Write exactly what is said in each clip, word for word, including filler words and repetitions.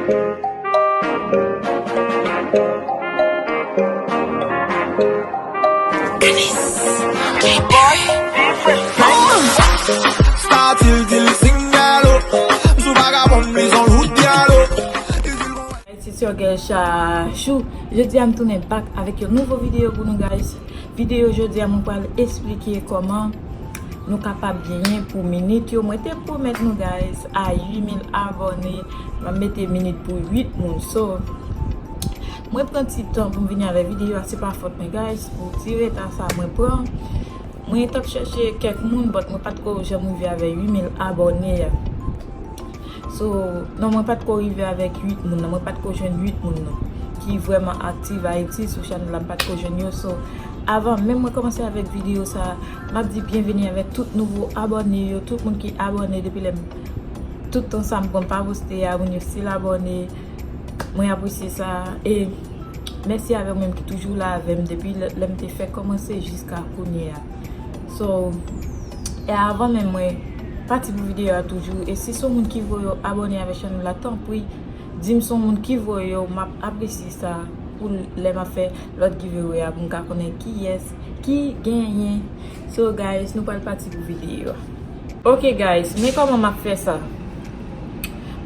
Star Til Til Singalo. M sou vagabon, m bezwen lout dyalo. It's your girl Chachou. Jodi a m tounen back avèk yon nouvo videyo pou nou, guys. Videyo jodi a, mwen pral esplike kòman nou kapab genyen pou minit yo. Mwen te pwomèt nou, guys, a uit mil abòne, m ap mete minit pou uit moun. So, mwen pran ti tan pou m vini avèk videyo a, se pa fòt mwen, guys, pou ti reta sa mwen pran. Mwen t ap chèche kèk moun, but mwen pa t ko janm rive avèk uit mil abòne a. So, non, mwen pa t ko rive avèk uit moun nan, mwen pa t ko jwenn uit moun nan ki vrèman aktif Ayiti sou chanèl la, m pa t ko jwenn yo. So, avan menm mwen kòmanse avèk videyo sa, m ap di byenveni avèk tout nouvo abòne yo, tout moun ki abòne depi lè m, tout tan sa m pran pa poste a, moun yo still abòne. Mwen apresye sa. E mèsi avè w menm ki toujou la avè m depi lè, lè m te fèk kòmanse jiska kounye a. So, e avan menm mwen pati pou videyo a toujou, e si se yon moun ki voye w abòne avèk chanèl la, tanpri, di m se yon moun ki voye w, m ap apresye sa pou lè m ap fè lòt giveaway a, pou m ka konnen kiyès ki genyen. So, guys, nou pral pati pou videyo a. Ok, guys, men kòman m ap fè sa.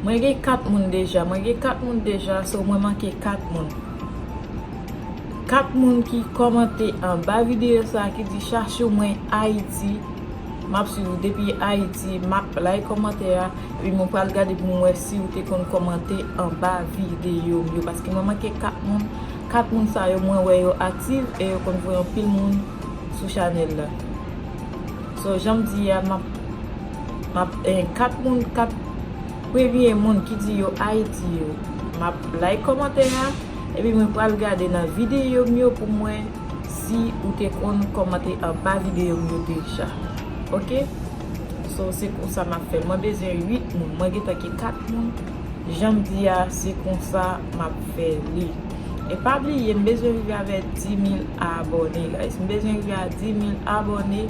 Mwen gen kat moun deja, mwen gen kat moun deja, so mwen manke kat moun. Kat moun ki kòmante anba videyo sa ki di, "Chachou, mwen Ayiti, m ap swiv ou depi Ayiti, m ap like kòmantè a, epi mwen pral gade pou mwen wè si ou te konn kòmante anba videyo m yo," paske mwen manke kat moun. Kat moun sa yo, mwen wè yo aktif e yo konn voye anpil moun sou chanèl la. So, jan m di a, m ap, m ap, eh, kat moun, kat premye moun ki di yo Ayiti yo, m ap like kòmantè a, epi mwen pral gade nan videyo m yo pou m wè si ou te konn kòmante anba videyo m yo deja. Ok? So, se konsa m ap fè l. Mwen bezwen uit moun. Mwen gentan gen kat moun. Jan m di a, se konsa m ap fè li. E pa bliye, m bezwen rive avèk dis mil abòne, guys. M bezwen rive a dis mil abòne.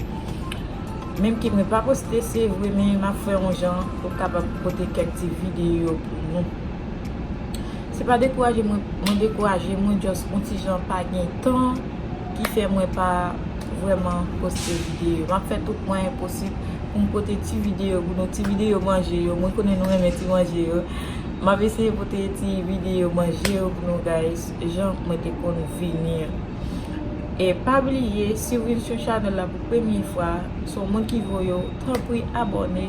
Menm ke mwen pa poste, se vre, men m ap fè yon jan pou m kapab pote kèk ti videyo pou nou. Se pa dekouraje mwen, mwen dekouraje, mwen just yon ti jan pa gen tan ki fè mwen pa vrèman poste videyo. M ap fè tout mwayen posib pou m pote ti videyo pou nou, ti videyo manje yo. Mwen konnen nou renmen ti manje yo. M ap eseye pote ti videyo manje yo pou nou, guys, jan mwen te konn vini an. E pa bliye, si w vin sou chanèl la pou premye fwa, se yon moun ki voye w, tanpri abòne,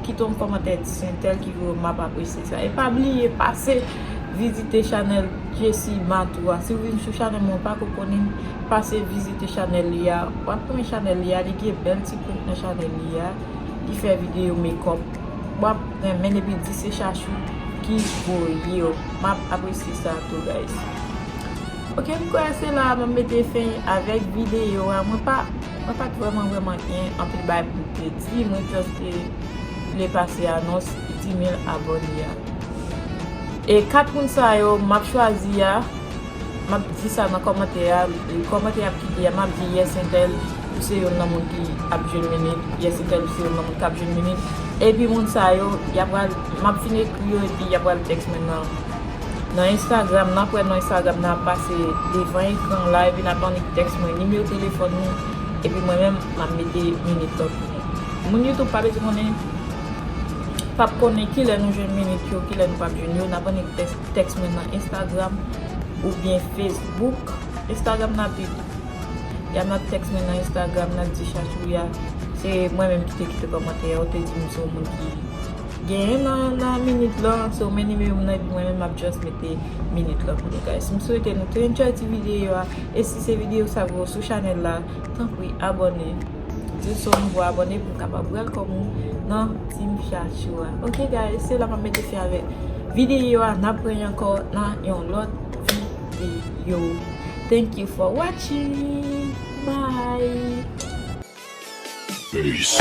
kite yon kòmantè, di se entèl ki voye w, m ap apresye sa. E pa bliye, pase vizite chanèl Jessie Matou a. Si w vin sou chanèl mwen, w pa ko konnen, pase vizite chanèl li a. W ap renmen chanèl li a, li gen bèl ti prank nan chanèl li a, li fè videyo makeup. W ap renmen epi di se Chachou ki voye w. M ap apresye sa tou, guys. Ok, m kwè se la m ap mete fen avèk videyo a. Mwen pa, mwen pa t vrèman, vrèman gen anpil bagay pou m te di. Mwen just te vle pase anons dis mil abòne a. E kat moun sa yo, m ap chwazi a, m ap di sa nan kòmantè a, kòmantè y ap kite a, m ap di yes entèl, ou se youn nan moun ki ap jwenn minit, yes entèl, ou se youn nan moun k ap jwenn minit. Epi moun sa yo, y ap pral, m ap fin ekri yo, epi y ap pral tèks mwen nan, nan Instagram nan, apre nan Instagram nan ap pase devan ekran la, epi n ap annik tèks mwen nimewo telefòn nou, epi mwen menm, m ap mete minit lan pou nou. Moun YouTube pa bezwen konnen, p ap konnen kilè nou jwenn minit yo, kilè nou p ap jwenn yo, n ap annik tèks, tèks mwen nan Instagram oubyen Facebook. Instagram n ap di, y ap, n ap tèks mwen nan Instagram, n ap di Chachou a, se mwen menm ki te kite kòmantè a, ou te di m se yon moun ki genyen nan, nan minit lan, so men nimewo m nan, epi mwen menm m ap just mete minit lan pou nou, guys. M swete nou te enjoy ti videyo a, e si se videyo sa pou ou sou chanèl la, tanpri abòne. Di w se yon nouvo abòne pou m kapab welcome ou nan Team Chachou a. Ok, guys, se la m ap mete fen avèk videyo a, n ap pran ankò nan yon lòt videyo. Thank you for watching. Bye. Peace.